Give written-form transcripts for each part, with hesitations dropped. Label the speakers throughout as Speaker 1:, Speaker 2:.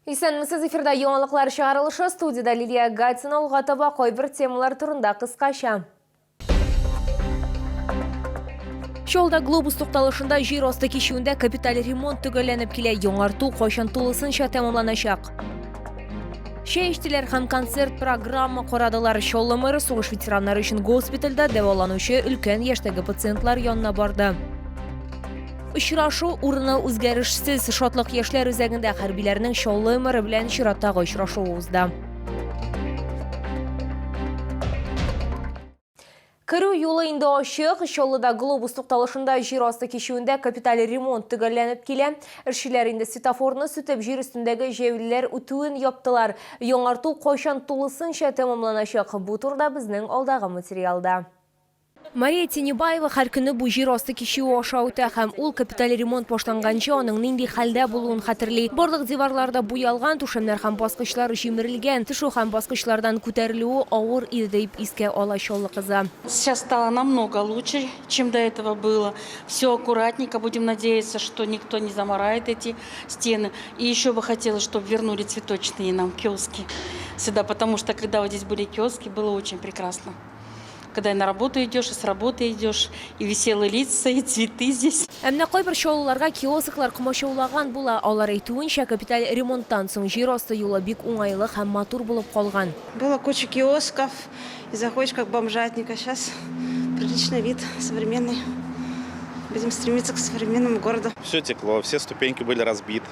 Speaker 1: Исәнмесез, эфирда яңалыклар чыгарылышы, студиядә Лилия Гатина, алга таба кайбер темалар турында кыскача. Чаллыда Глобус тукталышында җир асты кичүендә капиталь ремонт төгәлләнеп килә. Яңарту кайчан тулысынча тәмамланачак? Чәй эчтеләр һәм концерт программа карадылар. Чаллы мэры сугыш ветераннары өчен госпитальдә дәваланучы өлкән яшьтәге пациентлар янына барды. Очрашу урыны үзгәрешсез. Шатлык яшьләр үзәгендә хәрбиләрнең Чаллы мэры белән чираттагы очрашуы узды. Керү юлы инде ачык. Чаллыда Глобус тукталышында җир асты кичүендә капиталь ремонт төгәлләнеп килә. Эшчеләр инде светофорны сүтеп, җир өстендәге җәяүлеләр үтүен яптылар. Яңарту кайчан тулысынча тәмамланачак? Бу турыда безнең алдагы материалда. Мария Тенебаева һәр көнне бу җир асты кичүе аша үтә һәм ул капиталь ремонт башланганчы аның нинди хәлдә булуын хәтерли. Барлык диварлар да буялган, түшәмнәр һәм баскычлар җимерелгән, төшү һәм баскычлардан күтәрелүе авыр иде, дип искә ала Чаллы кызы.
Speaker 2: Сейчас стало намного лучше, чем до этого было. Все аккуратненько, будем надеяться, что никто не замарает эти стены. И еще бы хотелось, чтобы вернули цветочные нам киоски сюда, потому что когда вот здесь были киоски, было очень прекрасно. Когда и на работу идешь, и с работы идешь, и веселые лица, и цветы здесь.
Speaker 1: Ә менә кайбер чаллыларга киосклар комачаулаган була. Алар әйтүенчә, капиталь ремонттан соң җир асты юлы бик уңайлы һәм матур булып калган.
Speaker 3: Было куча киосков, и заходишь как бомжатник, а щас приличный вид, современный. Будем стремиться к современному городу.
Speaker 4: Все текло, все ступеньки были разбиты,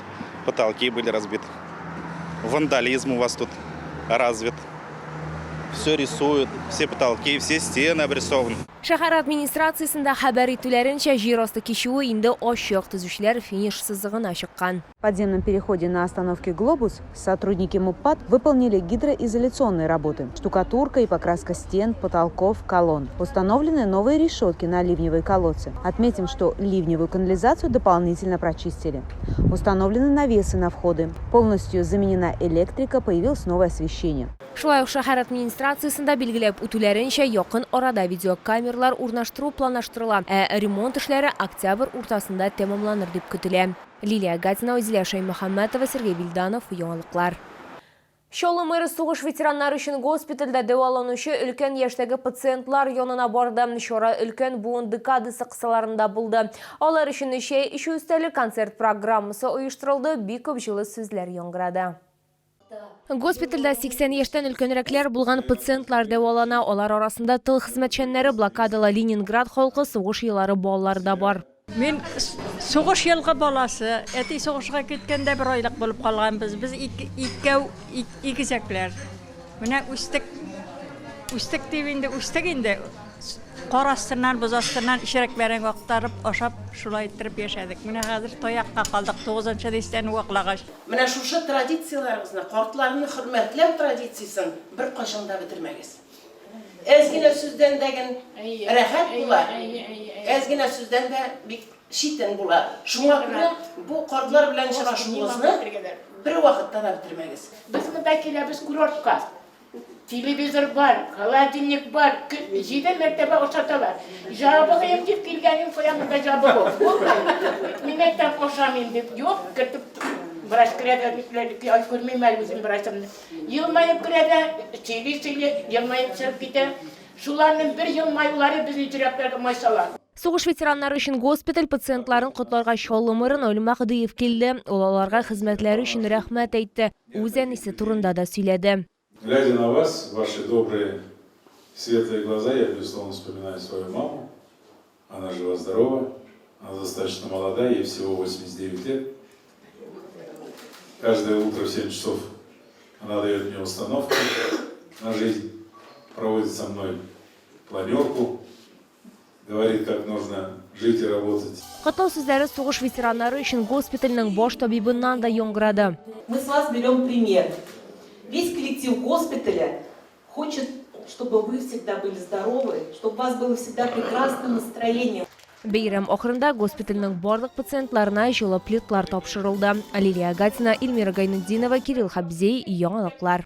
Speaker 4: потолки были разбиты. Вандализм у вас тут развит. Все рисуют, все потолки, все стены обрисованы.
Speaker 1: Шәһәр администрациясендә хәбәр итүләренчә, җир асты кичүе инде ачык, төзүчеләр финиш сызыгына чыккан.
Speaker 5: В подземном переходе на остановке «Глобус» сотрудники МУПАД выполнили гидроизоляционные работы. Штукатурка и покраска стен, потолков, колонн. Установлены новые решетки на ливневые колодцы. Отметим, что ливневую канализацию дополнительно прочистили. Установлены навесы на входы. Полностью заменена электрика, появилось новое освещение.
Speaker 1: Шулай ук шәһәр администрациясендә билгеләп үтүләренчә, якын арада видеокамералар урнаштыру планлаштырыла, ә ремонт эшләре октябрь уртасында тәмамланыр дип көтелә. Лилия Гатина, Узилә Шәймөхәммәтова, Сергей Вильданов, Яңалыклар. Чаллы мэры сугыш ветераннары өчен госпитальдә дәваланучы өлкән яшьтәге пациентлар янына барды. Чара өлкән буын декадасы кысаларында булды. Алар өчен чәй эчү өстәле, концерт программасы оештырылды, бик күп җылы сүзләр яңгырады. Госпитальдә 80 яшьтән өлкәнрәкләр булган пациентлар дәвалана. Алар арасында тыл хезмәтчәннәре, блокадалы Ленинград халкы, сугыш еллары балалары да бар.
Speaker 6: Мин сугыш елгы баласы. Әти сугышка киткәндә бер айлык булып калганбыз. Без икәү игезәкләр. Менә үстек. Үстек дип инде үстек инде. Кар астыннан, боз астыннан ишерәк бәрәңге актарып, ашап, шулай иттереп яшәдек. Менә хәзер таякка калдык, тугызынчы дистәне ваклагач.
Speaker 7: Менә шушы традицияләрегезне, картларны хөрмәтләү традициясен беркайчан да бетермәгез. Әз генә сүздән дә ген рәхәт була, әз генә сүздән дә бик читен була. Шуңа күрә бу картлар белән очрашуыгызны бервакытта да бетермәгез.
Speaker 8: Без монда киләбез курортка. Телевизор бар, холодильник бар, җиде мәртәбә ашаталар. Җабыгыйм дип килгәнем кая монда җабыгу. Булмый. Мин әйтәм, ашамыйм дип. Юк, кертеп врач керә дә, ай күрмим әле үзем врачымны. Елмаеп керә дә, сөйли-сөйли, елмаеп чыгып китә. Шуларның бер елмаюлары безнең йөрәкләргә май сала.
Speaker 1: Сугыш ветераннары өчен госпиталь пациентларын котларга Чаллы мэры Наил Мәһдиев килде. Ул аларга хезмәтләре өчен рәхмәт әйтте. Үз әнисе турында да сөйләде.
Speaker 9: Глядя на вас, ваши добрые, светлые глаза, я, безусловно, вспоминаю свою маму. Она жива-здорова, она достаточно молода, ей всего 89 лет. Каждое утро в 7 часов она дает мне установку на жизнь, проводит со мной планерку, говорит, как нужно жить и работать.
Speaker 1: Котлау сүзләре сугыш ветераннары өчен госпитальнең баш табибыннан да яңгырады.
Speaker 10: Мы с вас берем пример. Весь коллектив госпиталя хочет, чтобы вы всегда были здоровы, чтобы у вас было всегда прекрасное настроение.
Speaker 1: Бәйрәм ахырында госпитальнең барлык пациентларына җылы пледлар тапшырылды. Лилия Гатина, Эльмира Гайнетдинова, Кирилл Хабзей, Яңалыклар.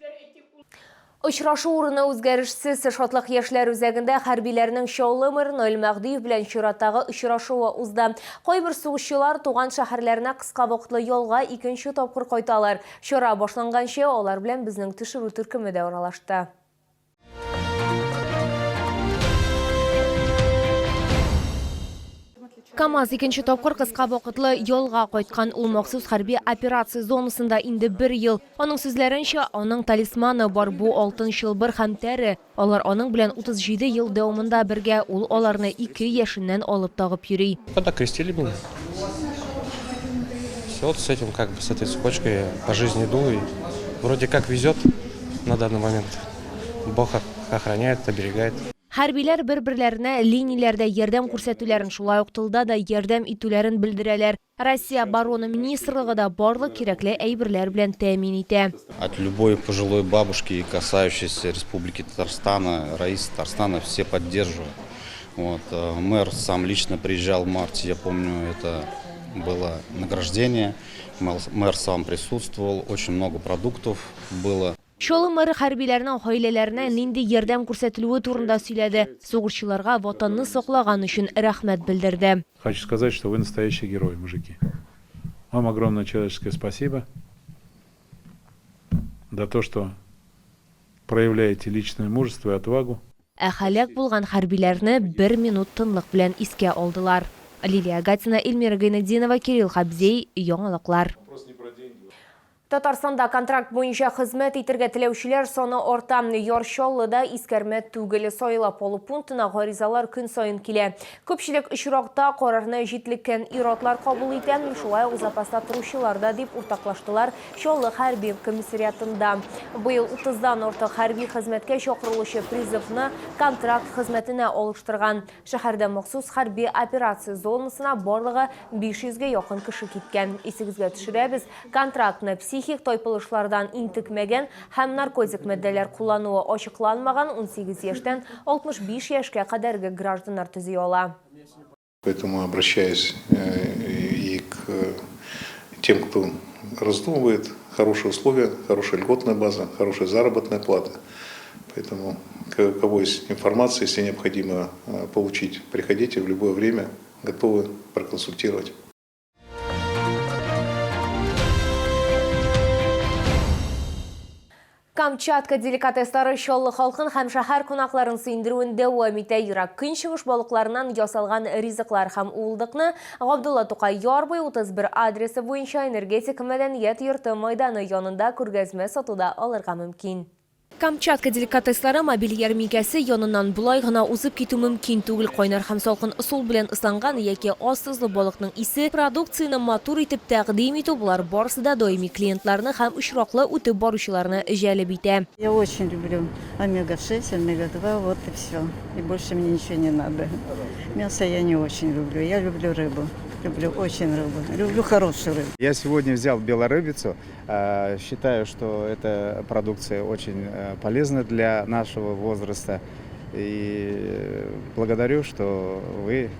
Speaker 1: Очрашу урыны үзгәрешсез. Шатлык яшьләр үзәгендә хәрбиләрнең Чаллы мэры Наил Мәһдиев белән чираттагы очрашуы узды. Кайбер сугышчылар туган шәһәрләренә кыска вакытлы ялга икенче тапкыр кайталар. Чара башланганчы алар белән безнең төшерү төркеме дә аралашты. КАМАЗ икенче тапкыр кыска вакытлы ялга кайткан. Ул махсус хәрби операция зонасында инде бер ел. Аның сүзләренчә, аның талисманы бар, бу алтын чылбыр һәм тәре. Алар аның белән 37 ел дәвамында бергә, ул аларны ике яшеннән алып тагып йөри.
Speaker 11: Когда крестили меня, все, вот с этим, как бы, с этой цепочкой я по жизни иду, и вроде как везет на данный момент. Бог охраняет, оберегает.
Speaker 1: Хәрбиләр бер-берләренә линияләрдә ярдәм күрсәтүләрен, шулай ук тылда да ярдәм итүләрен белдерәләр. Россия Оборона министрлыгы да барлык кирәкле әйберләр белән тәэмин итә.
Speaker 12: От любой пожилой бабушки, касающейся Республики Татарстана, Раисы Татарстана, все поддерживают. Вот. Мэр сам лично приезжал в марте, я помню, это было награждение. Мэр сам присутствовал, очень много продуктов было.
Speaker 1: Чаллы мэры хәрбиләрнең гаиләләренә нинди ярдәм күрсәтелүе турында сөйләде, сугышчыларга Ватанны саклаган өчен рәхмәт белдерде.
Speaker 9: Хочу сказать, что вы настоящие герои, мужики. Вам огромное человеческое спасибо за то, что проявляете личное мужество и отвагу.
Speaker 1: Ә һәлак булган хәрбиләрне бер минут тынлык белән искә алдылар. Лилия Гатина, Эльмира Гайнетдинова, Кирилл Хабзей, Яңалыклар. Татарстанда контракт буенча хезмәт итергә теләүчеләр саны арта. Яр Чаллыда искәрмә түгел. Сайлап алу пунктына гаризалар көн саен килә. Күпчелек очракта карарны җитлеккән ир-атлар кабул итә, шулай ук запаста торучылар да, дип уртаклаштылар Чаллы хәрби комиссариатында. Быел утыздан артык хәрби хезмәткә чакырылучы призывны контракт хезмәтенә алыштырган. Шәһәрдә махсус хәрби операция зонасына барлыгы 500 гә якын кеше киткән. Исегезгә төшерәбез, контрактны психик тайпылышлардан интекмәгән һәм наркотик матдәләр куллануы ачыкланмаган 18 яшьтән 65 яшькә кадәрге гражданнар төзи ала.
Speaker 13: Поэтому обращаюсь и к тем, кто раздумывает, хорошие условия, хорошая льготная база, хорошая заработная плата. Поэтому, у кого есть информация, если необходимо получить, приходите в любое время, готовы проконсультировать.
Speaker 1: Камчатка деликатеслары Чаллы халкын һәм шәһәр кунакларын сөендерүен дәвам итә. Ерак Көнчыгыш балыкларыннан ясалган ризыклар һәм уылдыкны Габдулла Тукай яр буе 31 адресы буенча Энергетик мәдәният йорты майданы янында күргәзмә сатуда алырга мөмкин. Камчатка деликатеслары мобиль ярминкәсе яныннан болай гына узып китү мөмкин түгел. Кайнар һәм салкын ысул белән ысланган яки аз тозлы балыкның исе, продукцияне матур итеп тәкъдим итү, болар барысы да даими клиентларны һәм очраклы үтеп баручыларны җәлеп итә.
Speaker 14: Я очень люблю омега-6, омега-2, вот и все. И больше мне ничего не надо. Мясо я не очень люблю. Я люблю рыбу. Люблю очень рыбу. Люблю хорошую рыбу.
Speaker 15: Я сегодня взял белорыбицу. Считаю, что эта продукция очень полезна для нашего возраста. И благодарю, что вы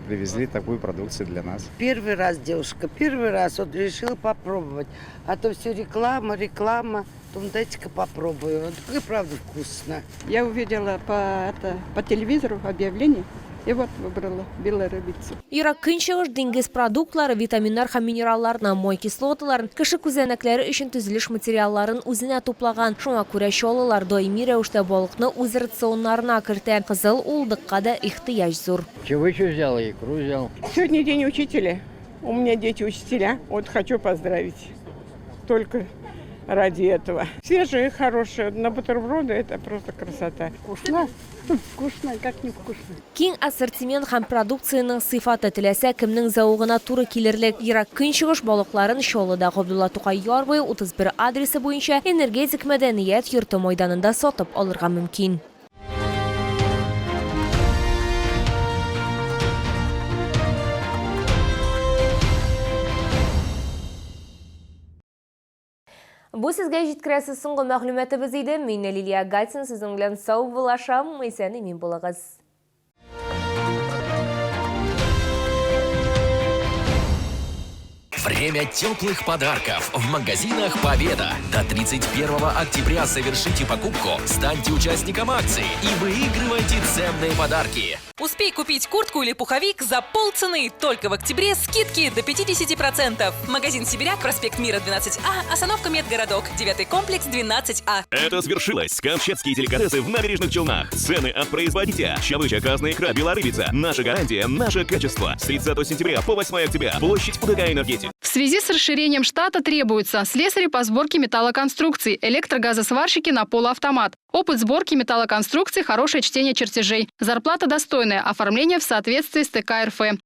Speaker 15: привезли такую продукцию для нас.
Speaker 16: Первый раз, девушка, первый раз вот решила попробовать. А то все реклама, реклама. Думаю, дайте-ка попробую. Вот и правда вкусно.
Speaker 17: Я увидела по, это, по телевизору объявление. И вот выбрала белорыбицу.
Speaker 1: Ерак Көнчыгыш диңгез продуктлары витаминнар һәм минералларны, май кислоталарын, кеше күзәнәкләре өчен төзелеш материалларын үзенә туплаган. Шуңа күрә чаллылар даими рәвештә балыкны үз рационнарына кертә. Кызыл уылдыкка да ихтыяҗ зур.
Speaker 18: Чевычу взял, икру взял.
Speaker 19: Сегодня день учителя. У меня дети учителя. Вот хочу поздравить. Только ради этого. Свежие, хорошие, на бутерброды это просто красота.
Speaker 17: Вкусно, вкусно, как не вкусно.
Speaker 1: Киң ассортимент һәм продукциянең сыйфаты теләсә кемнең зәвыгына туры килерлек. Ерак Көнчыгыш балыкларын Чаллыда Габдулла Тукай яр буе 31 адресы буенча Энергетик мәдәният йорты майданында сатып алырга мөмкин. Бу сезгә җиткерәсе соңгы мәгълүматыбыз иде. Мин Лилия Гатин сезнең белән сау булашам. Исән имин булыгыз.
Speaker 20: Время теплых подарков в магазинах «Победа». До 31 октября совершите покупку, станьте участником акции и выигрывайте ценные подарки.
Speaker 21: Успей купить куртку или пуховик за полцены. Только в октябре скидки до 50%. Магазин «Сибиряк», проспект Мира, 12А, остановка Медгородок, 9 комплекс, 12А.
Speaker 22: Это свершилось. Камчатские деликатесы в набережных Челнах. Цены от производителя. Чавыча, красная икра, белорыбица. Наша гарантия, наше качество. С 30 сентября по 8 октября. Площадь УДК «Энергетик».
Speaker 23: В связи с расширением штата требуются слесари по сборке металлоконструкций, электрогазосварщики на полуавтомат. Опыт сборки металлоконструкций, хорошее чтение чертежей. Зарплата достойная, оформление в соответствии с ТК РФ.